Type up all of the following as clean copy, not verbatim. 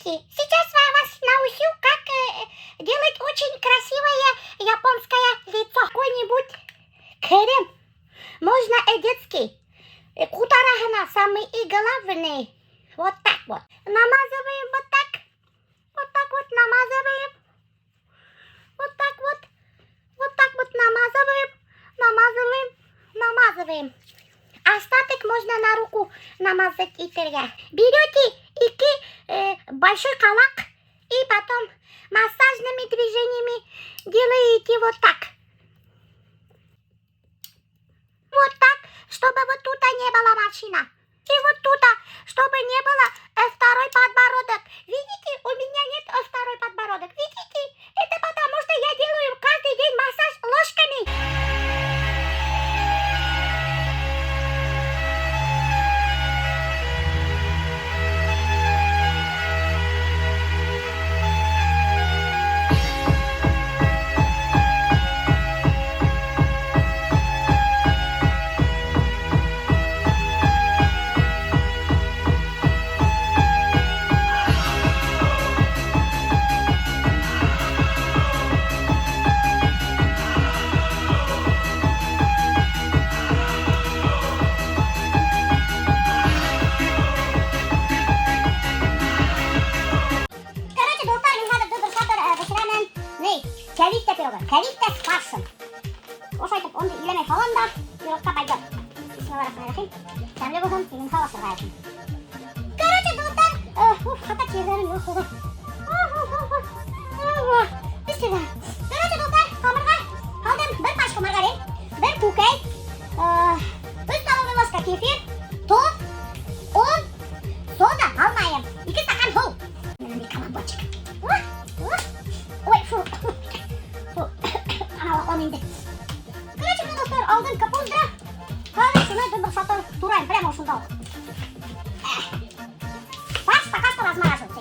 Девочки, сейчас я вас научу, как делать очень красивое японское лицо. Какой-нибудь крем, можно и детский. Ҡутараһына самый и главный. Вот так вот. Намазываем вот так. Вот так вот намазываем. Вот так вот. Вот так вот намазываем. Намазываем. Намазываем. Остаток можно на руку намазать итергә. Берете ике большой ҡалаҡ и потом массажными движениями делаете вот так. Вот так, чтобы вот тут не было морщина. И вот тут, чтобы не было второй подбородок. Видите, у меня нет второй подбородок. Видите? Это потому, что я делаю каждый день массаж ложками. Короче, дуҫтар, мин хәҙер дөбөр-шатыр бешерәмен. Ни, кәбеҫтә пирогы, кәбеҫтә с фаршем. Ошайтып, онды иләмәй һалам да, пирогка пойдет. Бисмиллахиррахманиррахим. Тәмле булһын, йомшаҡ ашарға яҙһын. Короче, дуҫтар, уф, хатта тирҙәрем юҡ булды. Бисмилла. Короче, дуҫтар, ҡамырға һалдым бер пачка маргарин, бер күкәй, өс столовый ложка кефир, тоҙ, он, сода һалмайым, 2 стакан һыу. Менән колобочек. Ой, фу. Фу. Анау он инде. Короче, мына дуҫтар, алдым капундра. Хәҙер шуны дөбөр-шатыр турайым, прямо ошонда уҡ. Фарш пока что размораживается.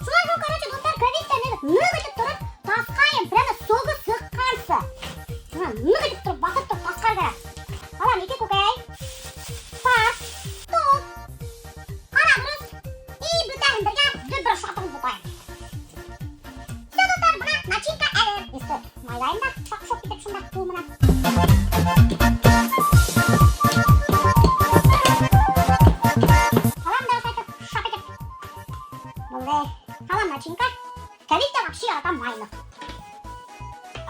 Шунан һуң, короче, дуҫтар, кәбеҫтәне ныҡ итеп тороп таҫҡайым, прямо согы сыҡҡансы. Бына ныҡ итеп тороп, баҫып тороп таҫҡар кәрәк. Алам 2 күкәй, фарш, тоҙ, ҡара борос и бөтәһен бергә дөбөр-шатыр бутайым. Все, дуҫтар, бына начинка әҙер. Өҫтө майлайым да, шаҡ-шоҡ итеп шунда ҡул менән. Һалам да ошайтып, шап итеп. Булды. Һалам начинка. Кәбеҫтә вообще яратам майлыҡ.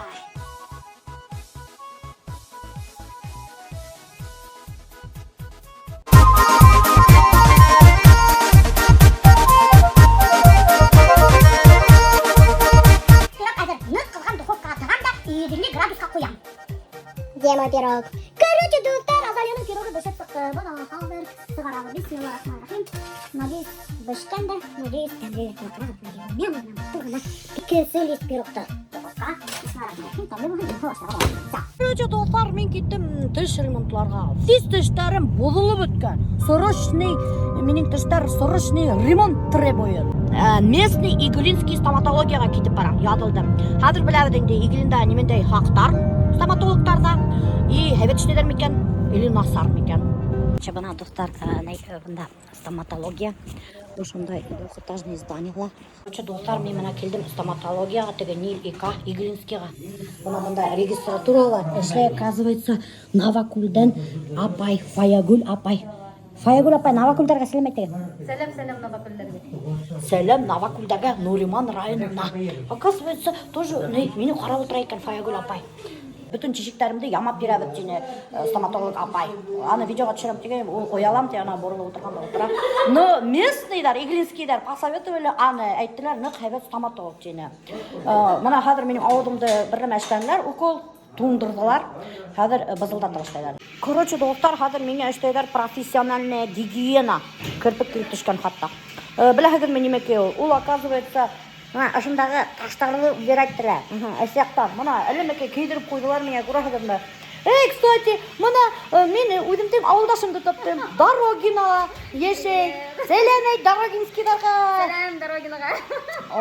Ай. Пирог әҙер. Ныҡ ҡыҙған духовкаға тығам да 20 градусҡа ҡуям. Где мой пирог? Короче, дуҫтар, Азалияның пирогы бешеп сыҡты. Бына хәҙер сығарабыҙ. Бисмиллахиррахманиррахим. Надеюсь, бешкәндер. Надеюсь, тәмле булыр. Мин бына матур ғына икенсе лист пирогты духовка. Бисмиллахиррахманиррахим. Тәмле булһын, йомшаҡ ашарға яҙһын. Короче, дуҫтар, мин киттем теш ремонтларға. Весь тештәрем боҙолоп бөткән. Срочный, минең тештәр срочный ремонт требует. Местный Иглинский стоматологияға китеп барам, яҙылдым. Хәҙер беләбеҙ инде Иглинда ниндәй хаҡтар стоматологтарҙа. И һәйбәт эшләйҙәр микән, или насар микән. Бына, дуҫтар, бында стоматология. Ошондай двухэтажный зданиела. Короче, дуҫтар, мин бына килдем стоматологияға, теге Нил ИК Иглинскийға. Бына бында регистратурала эшләй, оказывается, Новокүлдән апай, Фаягүл апай. Фаягүл апай, Новокүлдәргә сәләм әйтегеҙ. Сәләм, сәләм Новокүлдәргә. Сәләм Новокүлдәргә, Нуриман районына. Оказывается, тоже мине ҡарап ултыра икән Фаягүл апай. Бөтөн тишектәремде ямап бирә бит тине стоматолог апай. Аны видеоға төшөрәм тигән, ул оялам ти, ана боролоп ултырған да ултыра. Но местныйҙар, иглинскийҙар посоветовали аны, әйттеләр, ныҡ һәйбәт стоматолог тине. Бына хәҙер минең ауыҙымды бер нәмә эшләнеләр, укол туңдырҙылар. Хәҙер бызылдата башлайҙар. Короче, дуҫтар, хәҙер миңә эшләйҙәр профессиональная гигиена. Керпек килеп төшкән хатта. Беләһегеҙме нимәкәй ул? Ул, оказывается, бына ошондағы таштарҙы убирать ителә. Эс яҡтан. Бына әллә нәмәкәй кейҙереп ҡуйҙылар миңә, күрәһегеҙме? Эй, кстати, бына мин үҙемдең ауылдашымды таптым. Дорогинала йәшәй. Сәләм әйт Дорогинскийҙарға. Сәләм Дорогинаға.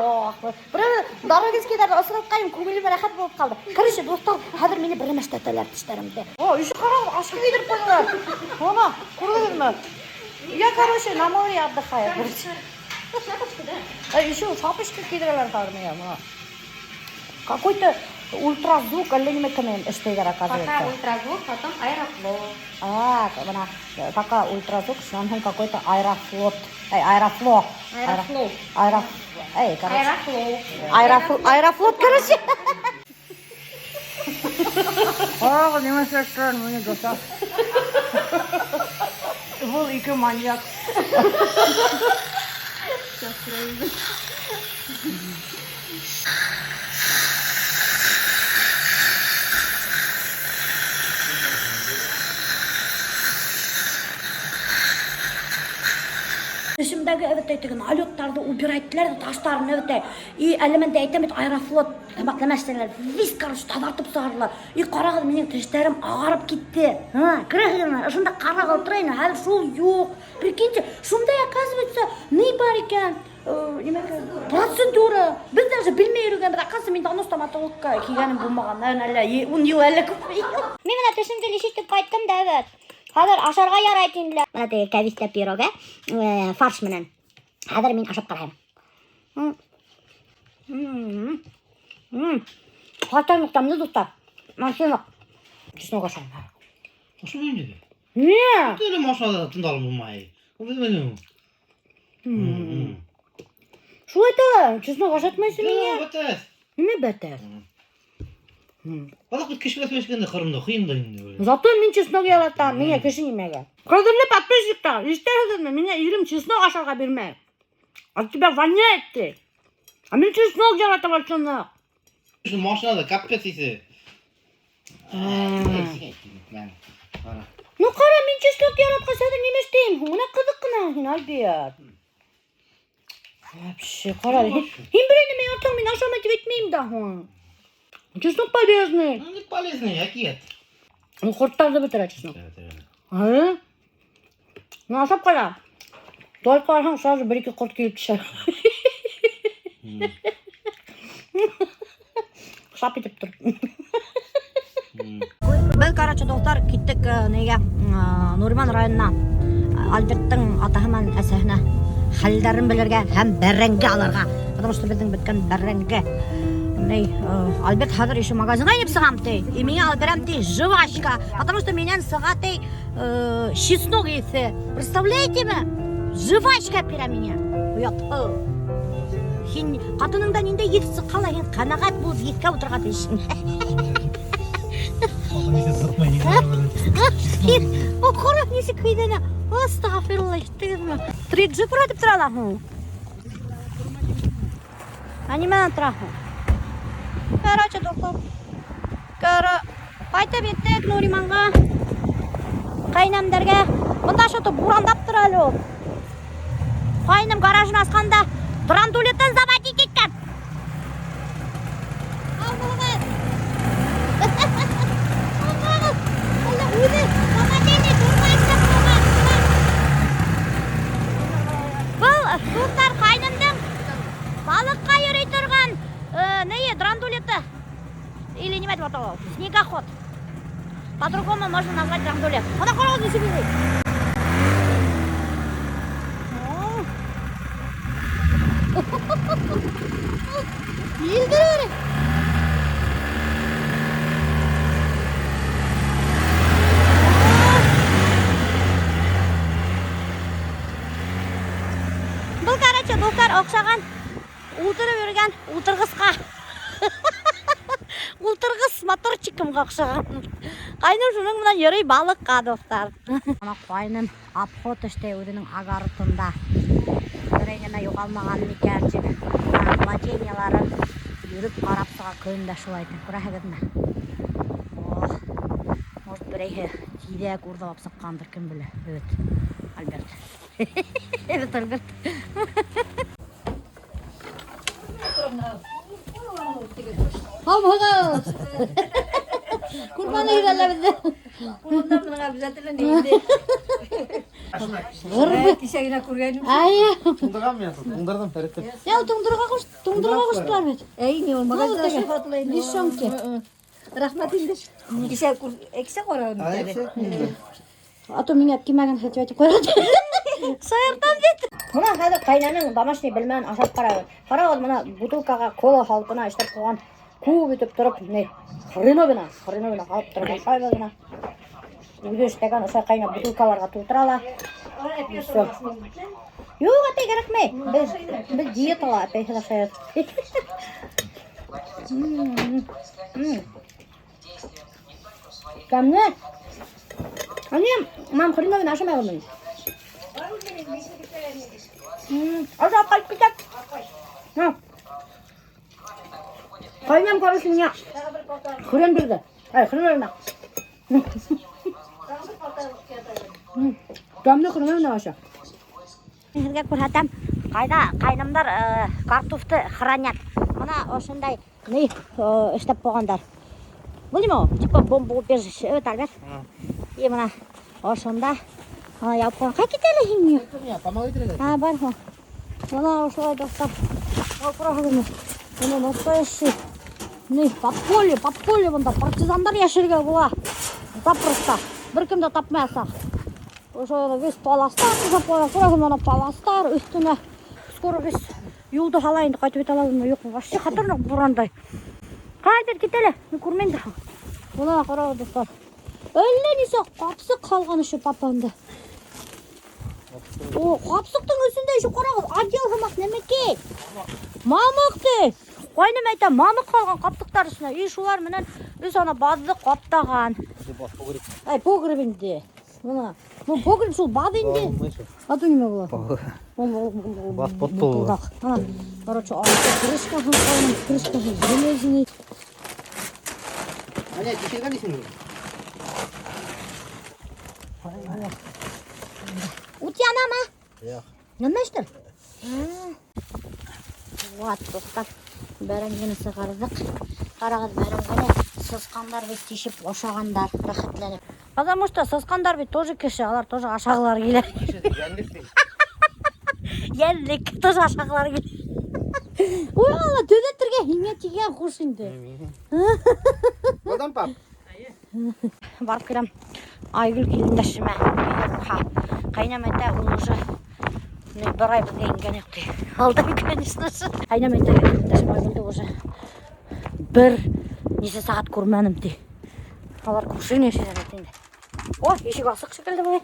Ох, бер Дорогинскийҙарҙы осратҡайым, күңелем рәхәт булып ҡалды. Короче, дуҫтар, хәҙер мине бер нәмә эшләтәләр тештәремде. О, еще ҡарағыҙ, ашҡы кейҙереп ҡуйҙылар. Бына, күрҙегеҙме? Я, короче, на море отдыхаю, короче. Шапочку, да? А еще шапочка кейҙерәләр хәҙер миңә бына. Какой-то ультразвук әллә нимә менән эшләйҙәр, Пока оказывается. Ультразвук, потом аэрофлот. А, бына пока ультразвук, шунан һуң какой-то аэрофлот. Эй, аэрофло. Аэрофлоу. Аэро... Эй, короче. Аэрофлоу. Аэрофлот, аэрофлот, короче. Ах, нимә эшләттеләр мине, дуҫтар. Был ике маньяк. Сейчас проверим. Тешемдәге әбәтәй теге налеттарҙы убирать иттеләр, таштарын әбәтәй. И әле мин дә әйтәм бит, Аэрофлот һымаҡ нәмә эшләнеләр. Весь, короче, таҙартып сығарҙылар. И ҡарағыҙ, минең тештәрем ағарып китте. Һа, күрәһегеҙме? Ошонда ҡарағыҙ ултыра ине, хәҙер шул юҡ. Прикиньте, шундай, оказывается, ни бар икән? Нимә икән? Процедура. Беҙ даже белмәй йөрөгәнбеҙ. Оказывается, мин давно стоматологҡа килгәнем булмаған. Наверное, әллә 10 йыл, әллә күп йыл. Мин бына тешемде лечить ҡайттым да әбәт. Хәҙер ашарға ярай тинеләр. Бына теге кәбеҫтә пирог, фарш менән. Хәҙер мин ашап ҡарайым. Ҡатанлыҡ тәмле, дуҫтар. Машина. Чеснок ашайым. Ошо инде. Не? Теле машинада тындалып булмай. Ул бит. Шулай итә, чеснок ашатмайһың миңә. Бәтәс. Нимә бәтәс? Балыҡ бит кешегә һөйләшкәндә ҡырында ҡыйын да инде. Зато мин чеснок яратам, миңә кеше нимәгә. Ҡәҙерле подписчиктар, ишетәһегеҙме? Миңә ирем чеснок ашарға бирмәй. От тебя воняет ты. А мин чеснок яратам вообще. Шу машинада капец иҫе. Ҡара. Ну ҡара, мин чеснок яратҡас, хәҙер нимә эшләйем һуң? Бына ҡыҙыҡ ҡына һин, Альберт. Вообще, ҡара, һин берәй нәмә яратһаң, мин ашамай тип әйтмәйем дә һуң. Чеснок полезный. Ну, не полезный, әкиәт. Ул ҡорттарҙы бөтөрә чеснок. А? Ну, ашап ҡара. Туалетҡа барһаң, сразу бер ике ҡорт килеп төшә. Шап итеп тор. Беҙ, короче, дуҫтар, киттек нигә, Нуриман районына. Альберттың атаһы менән әсәһенә хәлдәрен белергә һәм бәрәңге алырға. Потому что беҙҙең бөткән бәрәңге. Ни, Альберт хәҙер еще магазинға инеп сығам ти. И миңә алып бирәм ти жвачка. Потому что минән сыға ти чеснок еҫе. Представляете ме? Жвачка бирә миңә. Оят. Һин ҡатыныңдан ниндәй еҫ сыҡһа ла, һин ҡәнәғәт булып еҫкә ултырырға тейешһең. Һин, о, ҡара, нисек һөйләнә. Астағфирулла, ишеттегеҙме? 3G күрһәтеп тора ла һуң. А нимәнән тора һуң? Короче, дуҫтар. Ҡайтып еттек Нуриманға. Ҡәйнәмдәргә. Бында что-то бурандап тора әле ул. Ҡайным гаражын асҡанда драндулетын заводить иткән. Һаумыһығыҙ? Һаумыһығыҙ? Әллә үҙе самодельный турба эшләп ҡуйған. Был, дуҫтар, ҡайнымдың балыҡҡа йөрөй торған нее, драндулеты. Или нимә тип атала ул? Снегоход. По-другому можно назвать драндулет. Бына ҡарағыҙ, нисек йөрөй. О. Елдер. Был, короче, дуҫтар, оҡшаған ултырып йөрөгән ултырғысҡа. Ултырғыс моторчигымға оҡшаған. Ҡайным шуның менән йөрөй балыҡҡа, дуҫтар. Ана ҡайным обход эшләй үҙенең огородында. Берәй нәмә юғалмаған микән тип. Владенияларын йөрөп ҡарап сыға көн дә шулай итеп. Күрәһегеҙме? О, может, берәйһе тиҙәк урҙалап сыҡҡандыр, кем белә. Evet, Альберт. Evet, Альберт. Һаумыһығыҙ? Ҡурбан әйҙәләр беҙҙе. Ҡулымдан бының обязательно инде. Ғырбы. Кисә генә күргәнем. Әйе. Туңдырған мин, туңдырҙым, фәрәттеп. Я, туңдырырға ҡуш, туңдырырға ҡуштылар бит. Әй, ни ул магазинда теге? һатыла инде. Лишонки. Рәхмәт инде. Кисә кисә ҡарағым. А то миңә кимәгән хәтер әйтеп ҡуйған. Шаяртам бит. Бына хәҙер ҡәйнәнең домашний бәлмәнен ашап ҡарайбыҙ. Ҡарағыҙ, бына бутылкаға кола һалып бына эшләп ҡуйған. Күп итеп тороп, ни, хреновина, хреновина һалып тороп ашайбыҙ бына. Үҙе эшләгән ошо ҡәйнә бутылкаларға тултыра ла. И всё. Юҡ, әпәй кәрәкмәй. Беҙ диетала, әпәйһеҙ ашайбыҙ. Тәмле. А не, мам, хреновина ашамайбыҙ мин. Ашап ҡайтып китә. На. Ҡәйнәм, короче, миңә хрен бирҙе. Ай, хреновина. Тәмле хреновина аша. Һеҙгә күрһәтәм, ҡайҙа ҡайнымдар картофты хранят. Бына ошондай ни эшләп ҡуйғандар. Был нимә ул? Типа бомбоубежище. Evet, Альберт. И бына ошонда ябып ҡуйған. Ҡай китә әле һин? Тамаҡ әйтергә. А, бар һуң. Бына ошолай, дуҫтар. Ҡарағыҙ, бына настоящий ни, подполье, подполье бында партизандар йәшергә була. Запросто. Бер кем дә тапмаясаҡ. Ошо весь паластар, ошо ҡарағыҙ, бына паластар өҫтөнә. Скоро весь юлды һала инде, ҡайтып ете алабыҙмы, юҡмы? Вообще хәтәрнәк бурандай. Ҡайҙа китә әле? Мин күрмәйем дә. Бына ҡарағыҙ, дуҫтар. Әллә нисә ҡапсыҡ ҡалған ошо папанда. О, ҡапсыҡтың өҫтөндә еще ҡарағыҙ, одеял һымаҡ нәмәкәй. Мамыҡ ти. Ҡайным әйтә, мамыҡ ҡалған ҡапсыҡтар өҫтөнә. И шулар менән өс ана баҙҙы ҡаптаған. Ай, погреб инде. Бына. Ну, погреб шул баҙ инде. А то нимә була? Баҙ пот тулы. Ана, короче, алты крышкаһын ҡуйған, крышкаһы железный. Аня, тишелгән исемме? Ут янамы? Юҡ. Янмайҙыр? Вот, дуҫтар, бәрәңгене сығарҙыҡ. Ҡарағыҙ, бәрәңгене сысҡандар бит тишеп ашағандар, рәхәтләнеп. Потому что сысҡандар бит тоже кеше, алар тоже ашағылар килә. Йәнлек тоже ашағылар килә. Ой, Алла, төҙәтергә һиңә тигән хуш инде. Баҙан пап. Барып керәм. Айгөл килендәшемә. Ҡәйнәм әйтә, ул уже ни, бер ай беҙгә ингән юҡ ти. Алдым, конечно же. Ҡәйнәм әйтә, килендәшем Айгөлдө уже бер нисә сәғәт күрмәнем ти. Алар күрше йәшәйҙәр бит инде. О, ишек асыҡ шикелле былай.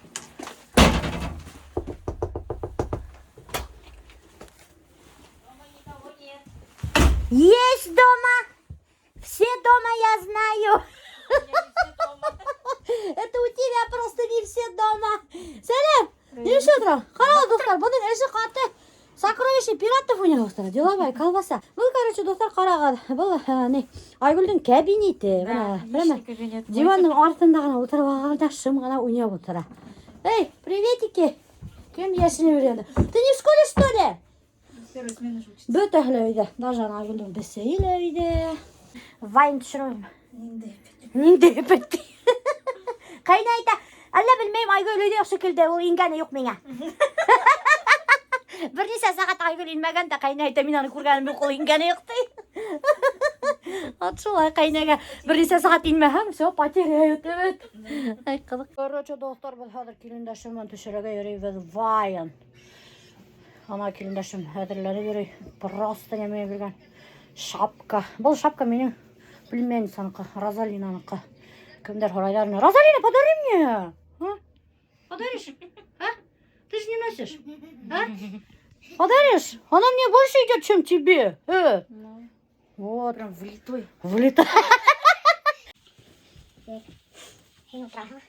Есть дома. Все дома, я знаю. Это у тебя просто не все дома. Сәләм, ни эшләп тора? Ҡарағыҙ, дуҫтар, бының эше ҡаты. Сокровище пиратов у него, дуҫтар. Деловая колбаса. Был, короче, дуҫтар, ҡарағыҙ. Был, ни, Айгөлдөң кабинеты. Бына, Да, прямо личный кабинет. диванның артында ғына ултырып алған да шым ғына уйнап ултыра. Эй, приветики. Кем йәшенеп йөрөй? Ты не в школе, что ли? Первую смену же учится. Бөтәһе лә өйҙә. Даже Айгөлдөң бесәйе лә өйҙә. Вайн төшөрөм. Ниндәй? Ниндәй бөттө? Ҡәйнә әйтә, әллә белмәйем, Айгөл өйҙә юҡ шикелле, ул ингәне юҡ миңә. Бер нисә сәғәт Айгөл инмәгән дә ҡәйнә әйтә, мин аны күргәнем юҡ, ул ингәне юҡ ти. Вот шулай ҡәйнәгә бер нисә сәғәт инмәһәм, всё, потеряют, бит. Ай, ҡыҙыҡ. Короче, дуҫтар, беҙ хәҙер килендәшем менән төшөрөргә йөрөйбөҙ вайн. Ана килендәшем әҙерләнеп йөрөй. Просто нәмә биргән. Шапка. Был шапка минең племянницаныҡы, Розалинаныҡы. Кемдәр һорайҙар? Розалина, подари мне. А? Подаришь? А? Ты же не носишь. А? Подаришь? Она мне больше идет, чем тебе. Ну. Вот. Прям влитой. Влитой. Һин ултыраһың.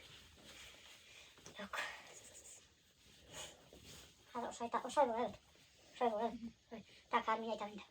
Юҡ. Хәҙер ошолай була. Ошолай була. Так, хәҙер мин әйтәм инде.